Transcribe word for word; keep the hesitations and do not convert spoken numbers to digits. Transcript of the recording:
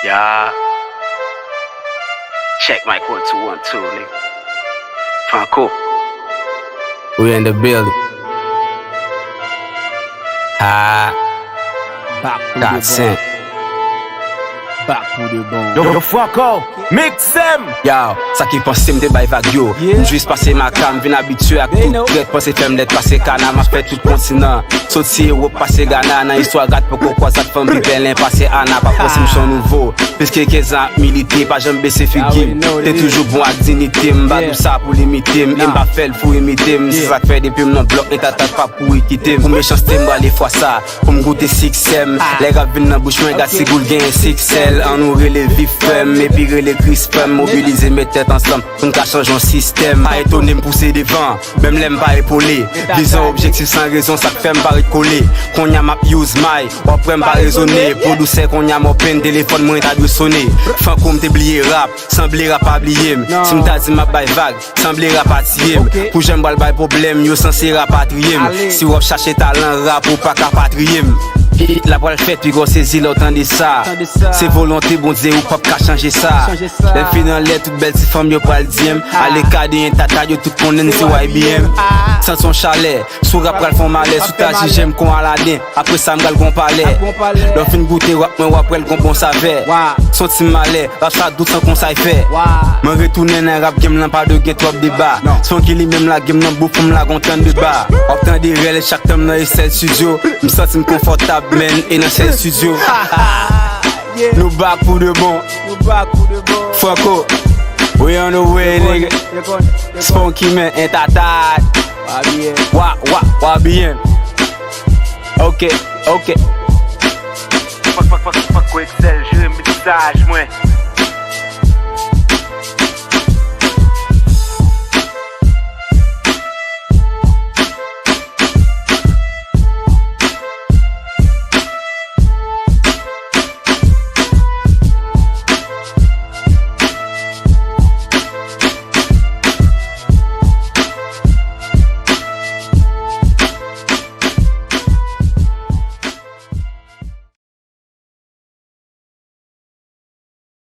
Yeah. Check mic one two one two, nigga. Franco. We in the building. Ah, Back pou God de sent. Bon. Back pou de bon. Yo, yo Franco, mix em. Yo, sa ki panse m te bay vag yo. Yeah. M jis pase Maka, m vin abitye ak They tout know. Trèt. Panse fè m lèt pase Kana, m ap fè tout kontinan. Soti Ewòp pase Gana, nan istwa gat poko kwa sa t fè m pi pèlen pase Ana. Pa panse m se yon nouvo. Plis ke kenz an ap milite, pa janm bese figi m. Already know what Te it is. Toujou bon ak diyite m, m ba Yeah. Dousa pou limite m. E m Nah. pa fè l fou imite m, se Yeah. sa k fè depi m nan blòk, entatad pa pou kite m. Pou mechanste m, m prale fwa sa, pou m goute siksè m. Lè rap vin nan bouch mwen, gad Ok. si goul gen siksè l. Ann nou rele viv frè m, epi rele Chris frè m. Mobilize, met tèt ansanm, pou n ka chanje yon sistèm. Pa etone m pouse devan, menm lè m pa epole. Vizyon, objektif san rezon, sa k fè m pa ret kole. Kounye a m ap use may, w ap wè m pa rezone. Pou dousè kounye a m open, telefòn mwen ta dwe sone. Franco, m te bliye rap, sanble rap pa bliye m. Si m ta di m ap bay vag, sanble rap pa tiye m. Ok. Pou jan m pral bay pwoblèm, yo sanse rapatriye m. Ale. Si w ap chache talan, rap ou pa ka patriye m. Hit la pral fèt, piga w sezi lè w tande sa. Tande sa. Se volonte Bondye, ou p ap ka chanje sa. Chanje sa. Lè m fin anlè, tout bèl ti fanm yo pral di m. Ah. Ale kade entata, yo tout konnen m se Y B M. Ah. Santi yon chalè, sou rap pral fè yon malè, sou ta jije m kon Aladen. Apre sa, m pral gon palè. Ap gon palè. Lè w fin goute rap mwen, w ap wè l gon bon savè. Wa. Son ti malè, rap sa dout san konsay fè. Wa. Mwen retounen nan rap game lan, pa dwe gen twòp deba. Non. Son ki li menm la game nan bouf m la gon tann de ba. W ap tande rèl chak tan m nan Estèl Studio. M santi m konfòtab, men e nan sèl studio. Yeah. Nou back pou de bon. Nou back pou de bon. Franco, we on the way, nigga. Yo konn, yo konn. Spunky man, entatad. Wa byen. Wa, wa, wa byen. Ok, ok. Fòk, fòk, fòk, fòk, Excel, jere miksaj mwen.